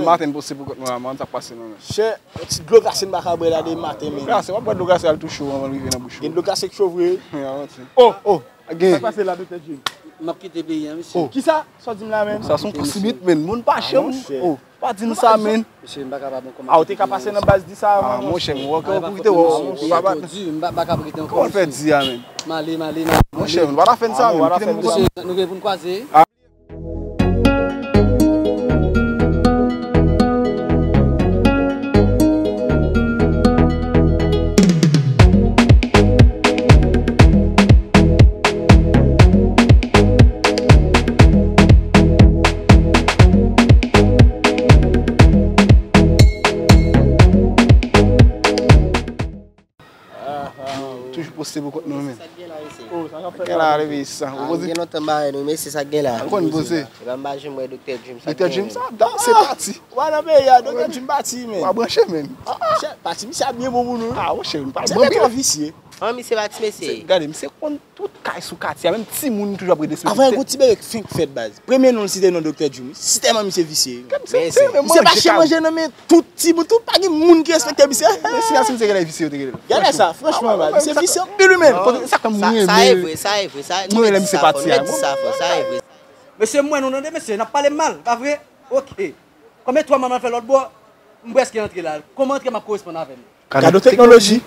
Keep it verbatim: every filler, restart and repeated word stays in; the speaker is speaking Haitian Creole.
Maten poste pou kont mwen, man, sa k pase non, men. Chè, yon ti dlo glase m pa ka bwè la de maten, men. Glase, w ap bwè dlo glase al tou cho anvan l rive nan bouch ou. Gen dlo glase k cho vre. Wi, avanse. Oh, oh. Sa k pase la, Doktè Jim? M ap kite peyi a, mesye. Oh. Kisa? Sa w di m la, men? Sa se yon posibit, men. Moun pa chanm. Oh, pa di m sa, men. Mesye, m pa kapab ankò. Ah, ou te ka pase nan baz di sa avan, monchè. Monchè, m wè ke ou kite wè. Ou pa bat. M pa kapab rete ankò. Kòman l fè di a, men? M ale, m ale, m ale. Monchè, nou pa ta fè n sa, men. Kite m. Mesye, nou gen pou n kwaze. Toujou poste pou kont nou, men. Sa k gen la, mesye? Oh, sa k ap fèt la, depi sa. Ou poze? Gen lontan m pa wè nou, mesye, sa k gen la? Ou konn poze? Epa, m pa janm wè Doktè Jim, sa k gen? Doktè Jim, sa, dan, se pati. Ou pa nan peyi a, Doktè Jim pati, men. Ou pa branche, men. Chè, pati, misye ap byen bon pou nou. Ah, monchè, nou pa branche. Misye twò visye. An, misye pati, mesye. Gade, misye konn tout kay sou katye a, menm timoun toujou ap rele sou. Avan, yon ti bebe k fenk fèt, baz. Premye non l site non Doktè Jim. Si tèlman misye visye. Misye pa chyen manje nan men tout timoun, tout, pa gen moun ki respekte misye. Men si misye genlè visye, yo te genlè. Gade sa, franchman, baz. Misye visye anpil, wi, men. Sa k fè m renmen. Sa e vre, sa e vre, sa e vre. Mwen renmen lè misye pati a. Sa e vre. Mesye, m wè nou tande, mesye, n ap pale m mal, pa vre? Oke. Konbyen twa manman fè lòt bò? M prèske antre la. Kòman antre m ap koresponn avè m? Gade teknoloji.